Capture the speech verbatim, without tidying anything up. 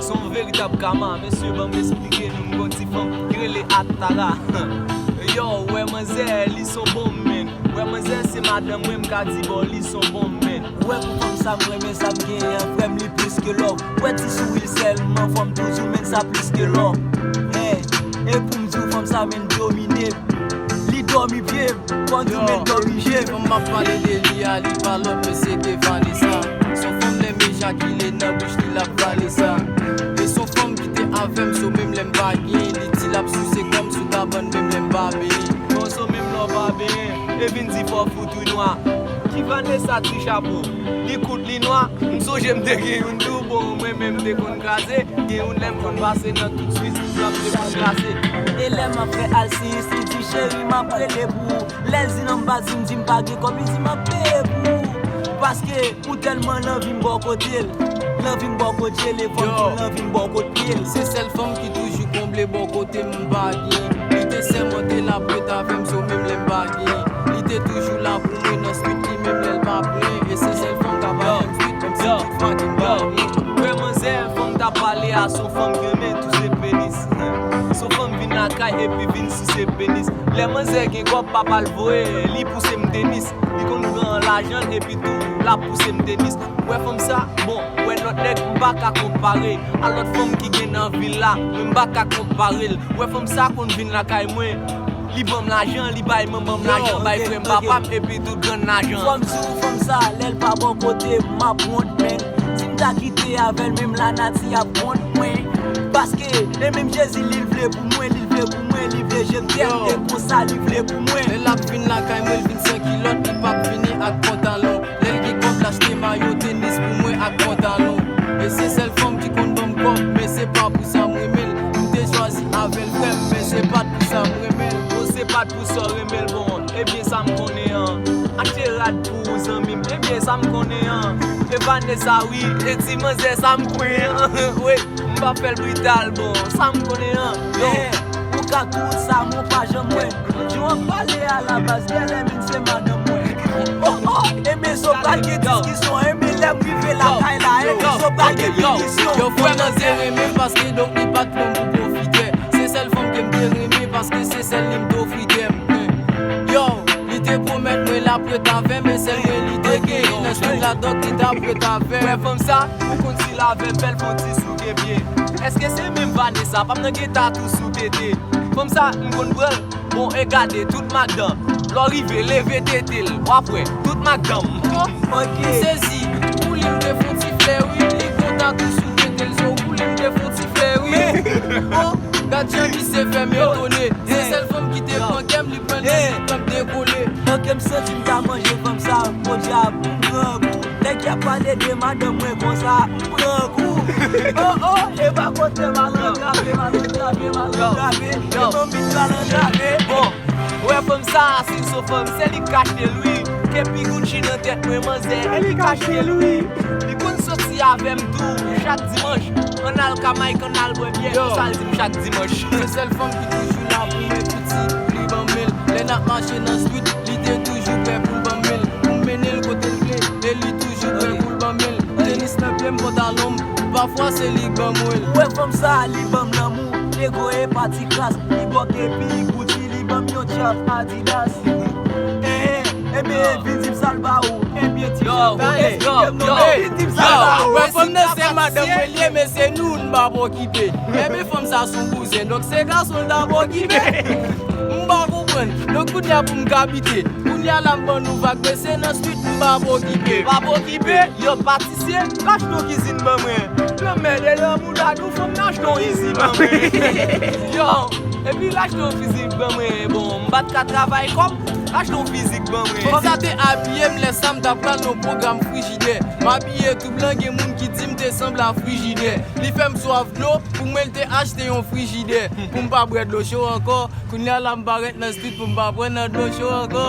Se yon veritab kama, mesye, ban m esplike nou, m gon ti fanm ki rele Atara. Yo, wè manzè, li se yon bon menn. Wè manzè, se madanm mwen, m ka di bò, li se yon bon menn. Wè pou fanm sa, m renmen sa m genyen an, frè m, li plis ke lò. Wè ti souri l sèlman, fò m toujou menn sa plis ke lò. Hey, e pou m di w fanm sa, menn domine. Li dòmi pye m, fò m di w menn dòmi je m. Fanm m ap pale de li a, li pa lòt, mesye, ke Vanessa. Se yon fanm lè m ejakile nan bouch li, l ap vale sa. E se yon fanm ki te avè m, so menm lè m pa gen, li di l ap souse kò m sou kabann, menm lè m pa benyen. Bon, so menm lè w pa benyen, e vin di fò w fout ou nwa. Ki Vanessa ti chapo, li kout, li nwa. M sonje m te gen youn tou, bon, mwen menm m te konn kraze. Gen youn lè m konn pase nan tout Swis, m ap te konn glase. E lè m ap fè alsiyis, li di, "Cheri, m ap rele pou ou." Lè l di non m pa di, m di m pa gen kòb, li di, "M ap peye pou ou." Paske ou tèlman l anvi m bò kote l. L anvi m bò kote l, e fò m di w l anvi m bò kot pye l. Se sèl fanm ki toujou konble bò kote m, m pa gen. Li te sèmante l ap ret avè m, so menm lè m pa gen. Li te toujou la pou mwen nan street, li menm lè l pa plen. E se sèl fanm k ap avè m street, menm si tout fwa ke m pa gen. Vrè manzè, fanm t ap pale a, se yon fanm ki renmen touse penis. Se yon fanm vin lakay epi vin souse penis. Lè manzè gen kòb, papa l voye li pouse m tenis. Li konn pran lajan l epi tou l ap pouse m tenis. Wè fanm sa, bon, wè lòt nèg, m pa ka konpare a lòt fanm ki gen nan vil la, mwen m pa ka konpare l. Wè fanm sa konn vin lakay mwen, li ban m lajan, li bay manman m lajan, bay frè m, papa m, epi tout grann lajan. Fò m di w fanm sa, lè l pa bò kote m, m ap wont, men si m ta kite avè l, menm lanati ap kont mwen. Paske e menm Jezi, li vle pou mwen, li vle pou mwen, li vle je m te konsa, li vle pou mwen. Lè l ap vin lakay mwen, l vin san kilòt, li p ap vini ak pantalon. Lè l gen kòb, l achte mayo tenis pou mwen ak pantalon. E se sèl fanm ki konn ban m kòb, men se pa pou sa m renmen l. M te chwazi avè l, frè m, men se pa t pou sa m renmen l. Bon, se pa t pou sa w renmen l, bon, ebyen sa m konnen an. Achte rad pou zanmi m, ebyen sa m konnen an. E Vanessa, wi, e ti manzè sa m konnen an. Wi, m p ap fè l brital, bon, sa m konnen an. Yo, ou ka tout sa, mwen pa janm wè. Di w ap pale a la baz, gèlè menm se madanm mwen. Oh, oh, e men Zobal gen diskisyon, e men lè m rive lakay la, e men Zobal gen pinisyon. Yo, frè m nan te renmen m paske donk li pa t pran m pou pwofitè. Se sèl fanm ke m te renmen paske se sèl li m t ofri kè m. Yo, li te pwomèt mwen l ap ret avè m, e sèl mwen li te genyen nan street la, donk li t ap ret avè m. Wè fanm sa, ou konn si l avè m, fè l fon ti souke pye. Èske se menm Vanessa, pa m nan gen tatou sou tete. Fanm sa, m konn pran l. Bon, e gade, tout madanm. Lè w rive, leve tete l, w ap wè, tout madanm. Ok. M sezi, pou li m te fon ti flè, wi. Li konn tatou sou tete l, so pou li m te fon ti flè, wi. Bon, gad jan misye fè m etone. Se sèl fanm ki te pran kè m, li pran l nan li, pran m dekole. Ok, m santi m ta manje fanm sa, podyab, m grangou. Nèg ki ap pale de madanm mwen konsa, m grangou. Oh, oh, e pa kote m al antrave, m al antrave, m al antrave. E manmi m al antrave. Bon, wè fanm sa, si se fanm, se li k achte l, wi. Kepi Gucci nan tèt mwen, manzè, e li k achte l, wi. Li konn soti avè m tou, chak dimanch. Ann al Kamayik, ann al bwè byè, konsa l di m chak dimanch. Se sèl fanm ki toujou la pou mwen, piti, pou li ban m men l. Lè n ap mache nan street, li te toujou prè pou l ban m men l. Pou m mennen l kote l vle, e li toujou prè pou l ban m men l. Tenis nan pye m, pantalon m, pafwa se li k ban mwen l. Ou wè fanm sa, li ban m lanmou, nego e pati kras, li bò kepi Gucci, li ban m yon tchap Adidas. Eh, eh, ebyen, vin di m sa l ba ou, ebyen ti yo, yo, yo, vin di m sa l ba ou. Wè fanm nan se madanm mwen li ye, men se nou n pa pokipe. Ebyen fanm sa se yon bouzen, donk se gason l ta pokipe. M pa konprann. Donk kounye a pou m ka bite. Kounye a la m ban nou vag, men se nan street m pa pokipe. Pa pokipe, yo patisye, l achte yon kizin ban mwen. Lanmède lanmou dadou fanm nan achte yon izi ban mwen. Yo, epi l achte yon fizik ban mwen. Bon, m pa t ka travay kòb, l achte yon fizik ban mwen. Fanm sa te abiye m lè sa m ta pral nan pwogram frijidè. M abiye tou blan, gen moun ki di m te sanble a frijidè. Li fè m swaf dlo, pou mwen l te achte yon frijidè. Pou m pa bwè dlo cho ankò, kounye a la m parèt nan street pou m pa pran nan dlo cho ankò.